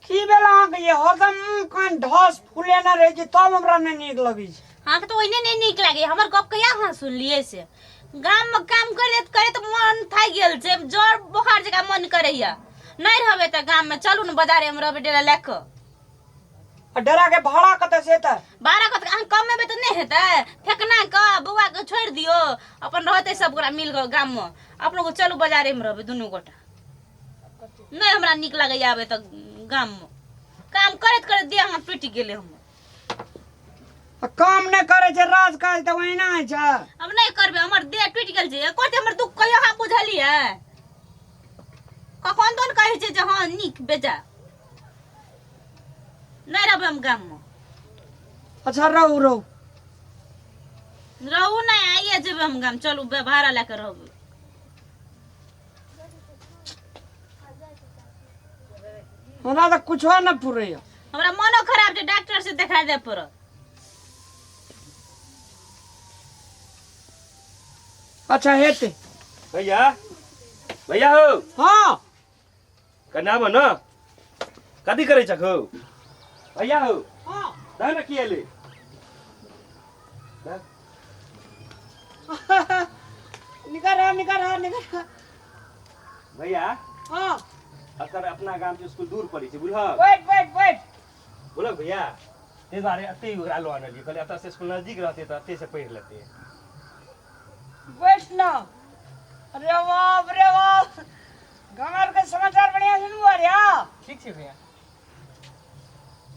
की भेल अहाँके ये हरदम मुँह कान ढस फुलेने रहै छै तब हमरा नहि नीक लगै छै। अहाँके तऽ ओहिने नहि नीक लागैए। हमर गप कहिया अहाँ सुनलियै? से गाममे काम करैत करैत मन थाकि गेल छै, जर बोखार जकाँ मन करैए। नहि रहबै तऽ गाममे चलू ने, बाजारेमे रहबै डेरा लए कऽ। आ डेरा के भाड़ा कते से तऽ? भाड़ा कते? अहाँ कमेबै तऽ नहि हेतै? फेकना कऽ बौआके छोड़ि दियौ, अपन रहतै सब गोटा मिल कऽ गाममे। अपनो चलू बाजारेमे रहबै दुनू गोटा। नहि हमरा नीक लगैए आबै तऽ गाममे काम करैत करैत देह हाथ टूटि गेलै हमर। आ काम नहि करै छै राज काज तऽ ओहिना होइ छै। हम नहि करबै, हमर देह टूटि गेल छै। एको हमर दुख कहियो अहाँ बुझलियै? कखन तो ने कहै छै जे हँ नीक बेजा। नहि रहबै हम गाममे। अच्छा रहू रहू। रहू नहि, आइए जेबै हम गाम। चलू भाड़ा लए कऽ रहबै। हमरा तऽ कुछो नहि पुरैया। हमरा मनो खराब छै, डॉक्टर से देखा दे पड़त। अच्छा हेतै। भैया, भैया हो। हाँ। कन्या न कथी करै छक हौ? भैया हो। हाँ। दह ने की एलै? निकर आ, निकर आ, निकर आ। भैया। हाँ। अकर अपना गाम के स्कूल दूर पड़ै छै, बुझलक? Wait wait wait. बुझलक भैया, ताहि दुआरे एते ओकरा लऽ आनलियै। कहलियै एतऽ से स्कूल नजदीक रहतै तऽ एते से पढ़ि लेतै। बैठ ना। अरे बाप रे बाप, गाँव के समाचार बढ़िया सुनू। अरे हाँ। ठीक छै भैया।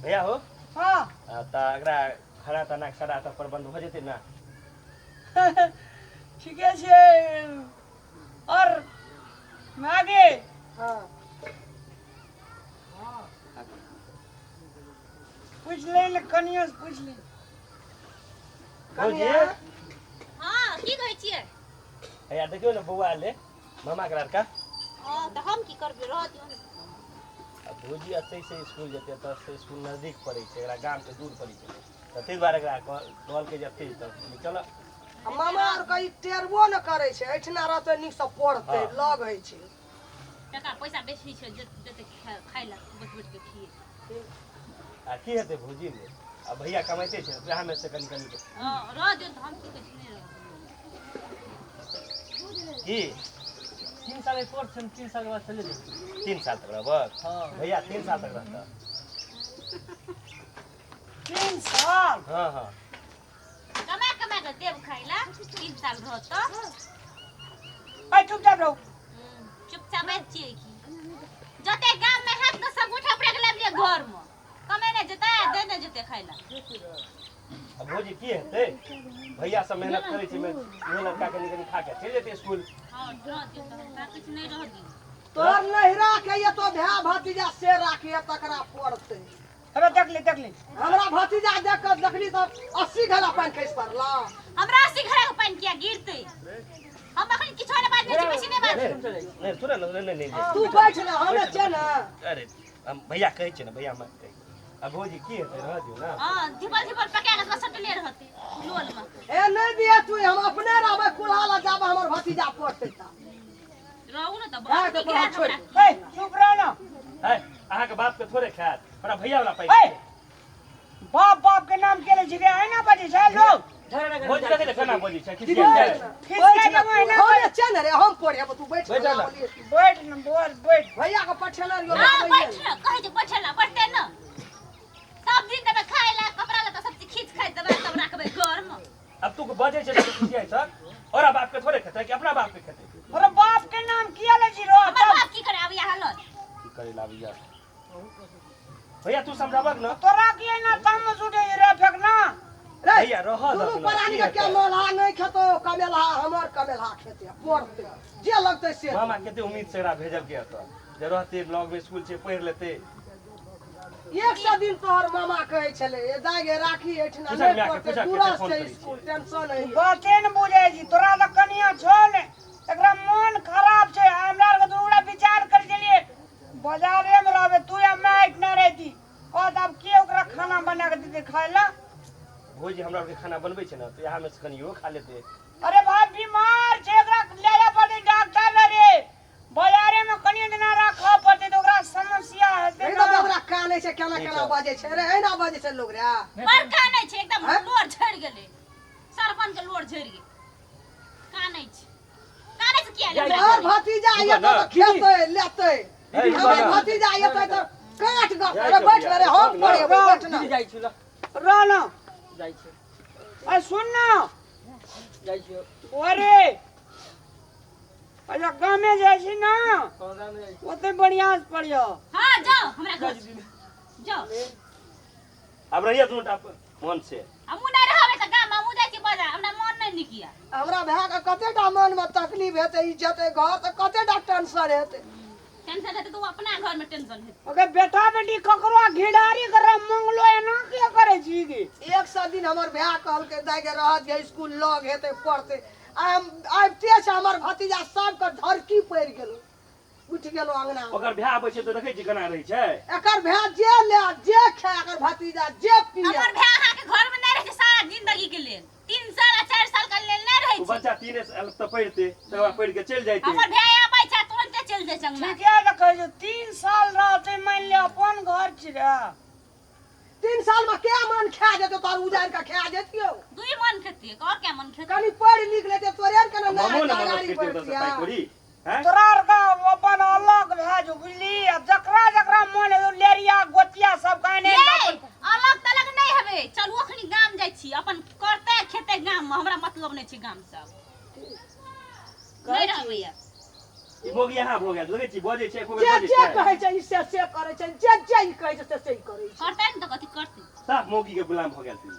भैया हो। हाँ। तऽ एकरा खाना ताना के सारा तऽ प्रबंध भऽ जेतै ने? ठीके छै। और मागे? हाँ। पूछ ले ने, कनियो से पूछ ले। भौजी। हाँ, की कहै छियै? भैया, देखियौ ने, बौआ एलै मामा के लड़का। हाँ तऽ हम की करबै? रह दियौ ने। आ भौजी, एतै से स्कूल जेतै, एतऽ से स्कूल नजदीक पड़ै छै, एकरा गाम के दूर पड़ै छै, तऽ ताहि दुआरे एकरा कहलकै जे एतै तऽ चलऽ। आ मामा आर कही टेरबो ने करै छै, एहिठिना रहतै नीकसँ पढ़तै। हाँ। लग होइ छै। टका पैसा बेसी छै, जते खाय लए बैठ बैठ के खिए। आ की हेतै भौजी रे, आ भैया कमाइते छै, वएह मे से कनि कनि के। हाँ, रह दियौ तऽ हम की कहै छी, नहि रहब। की? 3 साल के कोर्स छै, 3 साल के बाद चले जेबै। 3 साल तक रहबह? हाँ। भैया 3 साल तक रहतह? 3 साल? हाँ हाँ। कमा कमा के देब खाय ला, 3 साल रहत तऽ। ऐ चुपचाप रहू। चुपचाप बैठ छियै की? जते गाम में हैत ने सब गोटा अपने के लाबि लिअ घर में। कमेने जेतै, देने जेतै खाय ला। आ भौजी, की हेतै, भैया सब मेहनत करै छै, इहो लड़का कनि कनि खा के चलि जेतै स्कूल। हाँ, रह दियौ तऽ हमरा किछु नहि, रह दियौ। तोहर नहिरा के ये तो भाय भतीजा से राखिए तकरा पड़तै। अबे देख ले, देख ले। हमरा भतीजा देख कऽ देखली तऽ 80 घड़ा पानि खसि पड़ला। हमरा 80 घड़ा के पानि किया गिरतै? हम अखन किछो नहि बाजने छी, बेसी नहि बाजू। नहि, सुन ने, नहि नहि नहि। तू बैठ ने, हमे छियै ने। अरे हम भैया कहै छियै ने, भैया मत कहै। आ भौजी, की हेतै, रह दियौ ने। हाँ, धिपल धिपल पका के सटले रहतै लोल में। ए नहि दिए तू, हम अपने रहबै कुल्हा लग जाबे हमर भतीजा पढ़तै तऽ। रहू ने तऽ। भए के पढ़ा छोड़ि। ए चुप रहो ना। है, अहाँके बाप के थोड़े खायत, हमरा भैया वाला ए पाइ। बाप बाप के नाम के ले छिके, ऐना बजै छै लोग। भौजी, देखै छै केना बजै छै, खिसियाइ छै। खिसिया के ऐना। हमे छियै ने रे, हम पढ़ेबो, तू बैठ। बैठ ने। बैठ न बोल, बैठ। भैया के पठेने रहियो। हाँ। आबैये। बैठ ने, कहै छै बैठे ला, बैठते न। सब दिन देबै खाय ला, कपड़ा ला, सब चीज खींच खाइ देबै, तब राखबै घर में। अब तू बजै छै तऽ खिसियाइ छ। ओरा बाप के थोड़े खेतै कि अपना बाप के खेतै? अरे बाप के नाम किया ले छी रो? हमर बाप की करे आब यहाँ लग? की करे लाबिया? भैया, तू समझाबक न। तोरा की ना तामस उठे रे फेकना? रे। भैया, रह दुनू दहक न, प्राणी की के हेतै? कमेलहा नहि खेतौ, कमेलहा हमर कमेलहा खेतै, पढ़तै जे लगतै से। मामा कते उम्मीद से एकरा भेजलकै एतऽ जे रहतै लग में, स्कूल छै, पढ़ि लेतै। 100 दिन तोहर मामा कहै छलै, ए जाय गे राखी एहिठिना। पूछक नहि मायके, पढ़तै। पूछक, दूरस कते फोन छै करै स्कूल, छियै। टेंशन होइए। बाते ने बुझै छी। तोरा तऽ कनिया छौ ने, एकरा मन खराब छै। हमरा आरके दुनू गोटा विचार करै छलियै बाजारे मे रहबै, तू या मैं एहिठिना रहिती। कहत आब के ओकरा खाना बना के देतै खाय ला? भौजी, हमरा आरके खाना बनबै छै ने, तऽ इएह में से कनियो खा लेतै। अरे भाई, बीमार छै, एकरा ले जाय पड़तै डॉक्टर लग रे। बाजारे मे कनि दिना राखऽ पड़तै तऽ ओकरा समस्या हेतै नहीं तऽ ना। ओकरा कान कानै छै, केना केना बाजै छै रे, एना बाजै छै लोग रे। बड़ कानै छै एकदम। हैं? लोर झड़ि गेलै, सरपन के लोर झड़ि गेलै। कानै छै, कानै छै किया ले? और भतीजा एतै तऽ खेतै लेतै। हे, हमर रुको ना। भतीजा एतै तऽ काट गप जाइ रे। छौ बैठ भैया, रे, हम रुक ना। पढ़ेबै, बैठ ना। दीदी, जाइ छी ल। रह ना। जाइ छी। अरे सुन ना। जाइ छी। अरे अच्छा, गामे जाइ छी ना? हँ, गामे जाइ छी। ओते बढ़िया से पढ़ियो। हाँ, जाओ हमरा घर जाइ छी दीदी। जाओ। आब रहिए दुनू टा मन से। हमहूँ नहि रहबै तऽ गाम, हमहूँ जाइ छी बाजार, हमरा मन नहि नीक यऽ। हमरा भाय के कते टा मन में तकलीफ हेतै, ई जेतै घर तऽ कते टा टेंशन हेतै। टेंशन हेतै तऽ ओ अपना घर में टेंशन हेतै। ओकर बेटा बेटी ककरो घिढारी कर मंगलो एना किया करै छी गे? 100 दिन हमर भाय कहलकै, दाइ के रहत जे स्कूल लग हेतै पढ़तै। आ हम आबिते छै हमर भतीजा सबके धरकी पड़ि गेलो, उठि गेलो अंगना। ओकर भाय आबै छै तऽ देखै छी केना रहै छै। एकर भाय जे ले जे खाय, एकर भतीजा जे पिए। हमर भाय अहाँके घर में नहि रहै छै सारा जिंदगी के लेल, 3 साल आ 4 साल के लेल नहि रहै ओ छै। बच्चा 3 साल तऽ पढ़िते, तकर बाद पढ़ि के चलि जाइते। हमर भाय आबै छै, तुरन्ते चलि जाइ छै अंगना। ठीके तऽ कहै छौ, 3 साल रहतै, मानि ले अपन घर छी रे। 3 साल में के मन खा जेतौ तोहर, उजाड़ि के खा जेतियौ। 2 मन खेतियै, और क्या मन खेतियै? कनि पढ़ि लिख लेते तोरे के ना। मामो ने मदद गाड़ी करतै ओतऽ से बढ़तिया। पाइ कौड़ी हैं। तोरा आर के अपन अलग भए जो, बुझली? आ जकरा जकरा मन हेतौ, लेरिया गोतिया सब काने। ये अलग तलग नहि हेबै। चलू, अखनी गाम जाइ छी, अपन करतै खेतै गाम में, हमरा मतलब नहि छै गाम सब नहि रहबै। ई मोगी यहाँ भऽ गेल, देखै छी बजै छै एको बेर जे बजै जे छै। कहै छै ई से से करै छै, जे जे ई कहै छै से से ई करै छै। करतै ने तऽ कथी करतै? साफ मौगी के गुलाम भऽ गेल तू।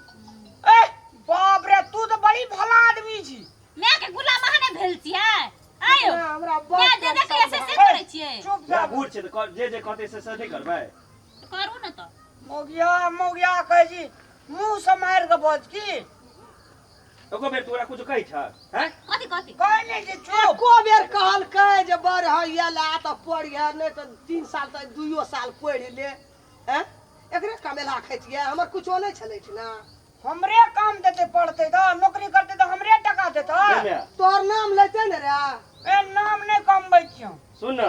ए बाप रे, तू तऽ बड़ी भला आदमी छी। माय के गुलाम अहाँ नहि भेल छियै आयो? हमरा माय बड़ जे जे कहैया से से टेंशन। करै छियै। चुप जा जा। बूढ़ छै तऽ जे जे कहतै से से नहि करबै? करू ने तऽ। मोगिया मोगिया कहै छी, मुँह से मारि कऽ बज की। एको बेर तोरा कुछ कहै छ हैं? कथी कथी? कहै नहि छी, चुप। एको बेर कहलकै जे बड़ है ला तऽ पढ़िहे, नहि तऽ 3 साल तऽ 2 साल पढ़ि ले। हैं, एकरे कमेला खैतियै, हमर कुछो नहि छलै ना। हमरे काम देतै, पढ़तै तऽ नौकरी करतै तऽ हमरे टका देतै। नहि माय। तोहर नाम लेतै ने रे। ए, नाम नहि कमबै छियौ। सुन न,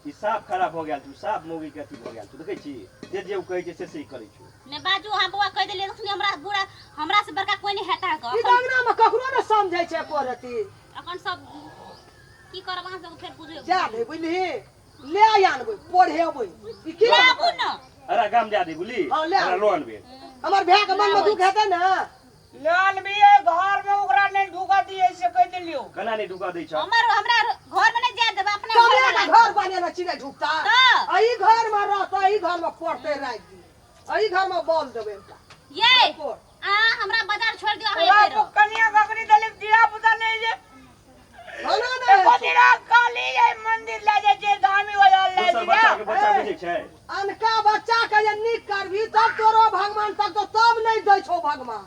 ई साफ खराब भऽ गेल छौ, साफ मौगी के अथी भऽ गेल छौ। देखै छी जे जे ओ कहै छै से से ई करै छौ। नहि बाजू अहाँ। बौआ, कहि देलियै तखनी हमरा बुरा, हमरा से बड़का कोई नहि हेता ई तऽ अंगना मे ककरो ने समझै छै एको रति। अखन सब की करब अहाँ सबके फेर बुझे। जा दे, बुझलिही, ले आनबै, पढ़ेबै ई की। ले आबू ने। अरे गाम जा दे बुझली। हाँ, ले हमरा आबू। लोन बेर हमर भाय के मन मे दुख हेतै ने। लान भी है घर में, ओकरा नहि ढुका दिए से कहि देलियौ। केना नहि ढुका दै छ? हमर हमरा घर में नहीं जाय देबै, अपना घर कमरे में के राखब। घर बनेने छी, नहि ढुकता। तऽ? एहि घर मे रहतै, एहि घर मे पढ़तै, राखि दी, एहि घर मे बॉल देबै एकटा। ये पढ़। आ हमरा बाजार छोड़ दियो अहाँ। तोरा एते रहो। कनिया ककरी देली, धिया पुता नहि जे खाना नहि एको होइ छै। दिना काली जाय मंदिर ले जाइ छै, धामी वाला ले दोसर बच्चा के जाइ। बच्चा बुझै छै। अनका बच्चा के जे नीक करबी तब तोरो भगवान तक तो तब नहि दै छौ भगवान।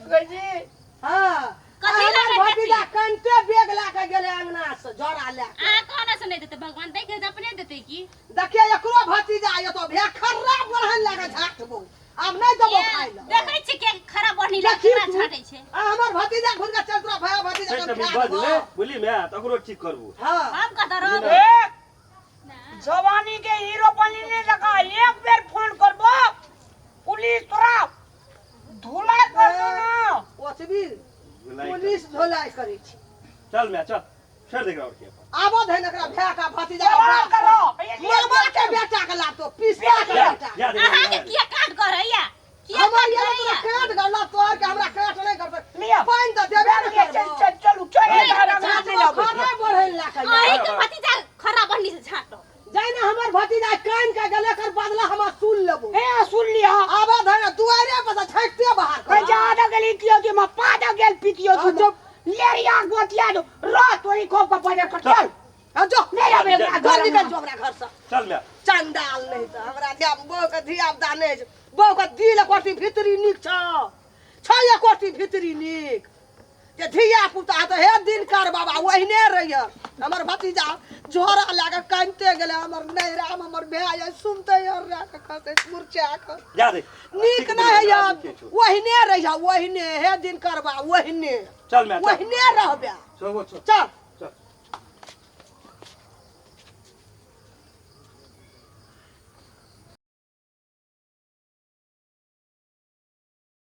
कहै छी। हाँ। कथी हमर लए भतीजा कनिते बेग लए के गेलै अंगना से झोरा लए के। अहाँ कहने से नहि देतै भगवान, दै के अपने देतै की? देखिए, एकरो भतीजा एतो भे खर्रा बढ़न लगे झाटबो, आब नहि देबो खाइ लए। देखै छी के खराब बढ़नी लए देखी केना तू। छाटै छै। आ हमर भतीजा घुर के चल, तोरा भैया भतीजा से के तभी खा बज देबो। ले बुझली माय, तऽ ओकरो ठीक करबू। हाँ। हम कतऽ रहब? ए, जवानी के हीरो बनी नहीं लगा, एक बेर फोन करबो पुलिस तोरा धुलाई कर दो ना। ओतबी धुलाई कर। पुलिस धोलाई करै छै। चल माय, चल, छोड़ दे एकरा और के अपन। आबो धैन एकरा भाय का भतीजा के सवाल करो। मामा के बेटा के लातो पिसा के जा बेटा। जा दे। अहाँके किया काट करैया? किया हमर काट ये करैया? तोरा काट गला तोहर के, हमरा काट नहि करतै। लिया। पानि तऽ देबे ने चल करबो। चल, चलू चल। नहीं, खाना बढ़ै ला के अहीं के भतीजा खराब बढ़नी से छाटो। जाय ने, हमर भतीजा कान के गेलै, एकर बदला हम सुन लेबो। ए, सुन लिया। आबा धैन दुआरे पर से छाँटिते बाहर कर। कहीं ज्यादा गेली कियो कि मैं पादा गेल पितियो हाँ, तू चुप। लेरिया गोतिया दो रात वही खोप का बजे कर चल। हाँ, जो। नहीं आबे एकरा घर घर निकल में। जो हमरा घर से। चल माय। चंडाल नहीं तऽ हमरा धिया बहू के धिया पुता नहि छै। बहू के दिल एको भीतरी नीक छौ, छै एको भीतरी नीक जे धिया पुता तऽ हे दिनकर बाबा ओहिने रहिय। हमर भतीजा झोरा लए कऽ कानिते गेलै हमर नैहरामे, हमर भाय आइ सुनते हर्रा कऽ खसै मुरचा कऽ। जा दे। नीक ठीक नहि बोललियै, होइए। नीके छौ। ओहिने रहिय ओहिने, हे दिनकर बाबा, ओहिने। चल माय, चल। ओहिने रहबे। छोड़बो, छोड़। चल।